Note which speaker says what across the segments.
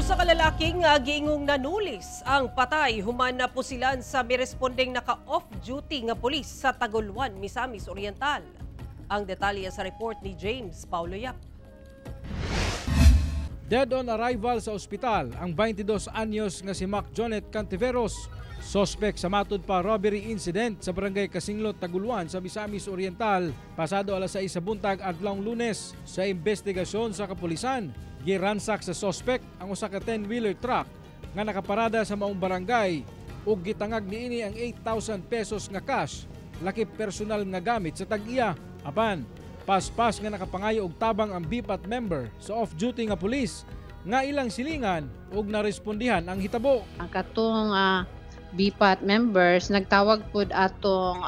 Speaker 1: Usa ka lalaki nga giingong nanulis ang patay human napusilan sa mirespondeng naka-off duty nga pulis sa Tagoloan, Misamis Oriental. Ang detalye sa report ni James Paulo Yap.
Speaker 2: Dead on arrival sa ospital ang 22 anyos nga si Mac Jonet Cantiveros, suspect sa matud pa robbery incident sa Barangay Casinglot, Tagoloan sa Misamis Oriental pasado alas 6 sa buntag adlawng Lunes. Sa investigasyon sa kapulisan, giransak sa suspect ang usa ka 10-wheeler truck nga nakaparada sa maong barangay ug gitangag niini ang 8,000 pesos nga cash lakip personal nga gamit sa tag-iya. Apan paspas nga nakapangayo og tabang ang BIPAT member sa off-duty nga pulis nga ilang silingan ug narespondihan ang hitabo.
Speaker 3: Ang katong BIPAT members nagtawag pud atong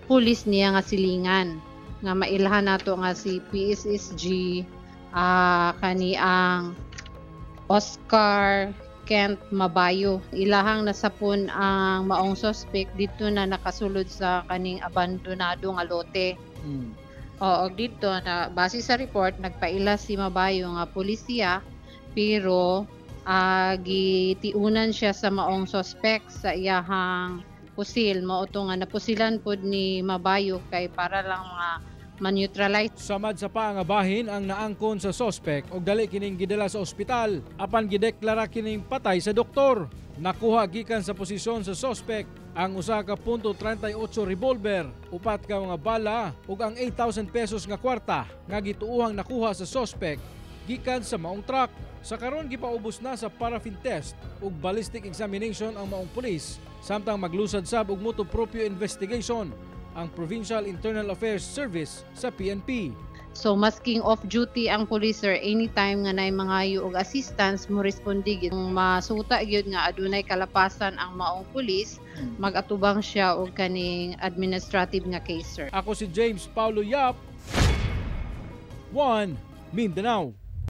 Speaker 3: pulis niya nga silingan nga mailhan nato nga si PSSG kani ang Oscar Kent Mabayo. Ilahang nasapon ang maong suspect dito na nakasulod sa kaning abandonado nga lote. Oo, dito na base sa report, nagpaila si Mabayo nga pulisya, pero gitiunan siya sa maong suspect sa iyahang pusil. Mao to nga napusilan pod ni Mabayo kay para lang mga man-neutralize.
Speaker 2: Samad sa paa nga bahin ang naangkon sa suspect og dali kining gidala sa ospital apan gideklara kining patay sa doktor. Nakuha gikan sa posisyon sa suspect ang usa ka .38 revolver, upat ka mga bala ug ang 8,000 pesos nga kwarta nga gituohang nakuha sa suspect gikan sa maong truck. Sa karon, gipaubos na sa paraffin test ug ballistic examination ang maong pulis samtang maglusad sab og motu proprio investigation ang Provincial Internal Affairs Service sa PNP.
Speaker 3: So masking off duty ang police, sir, anytime nga nay mangayo og assistance, mo responde gyud. Kung masuta gyud nga adunay kalapasan ang maong pulis, magatubang siya og kaning administrative nga case, sir.
Speaker 2: Ako si James Paulo Yap, 1 Mindanao.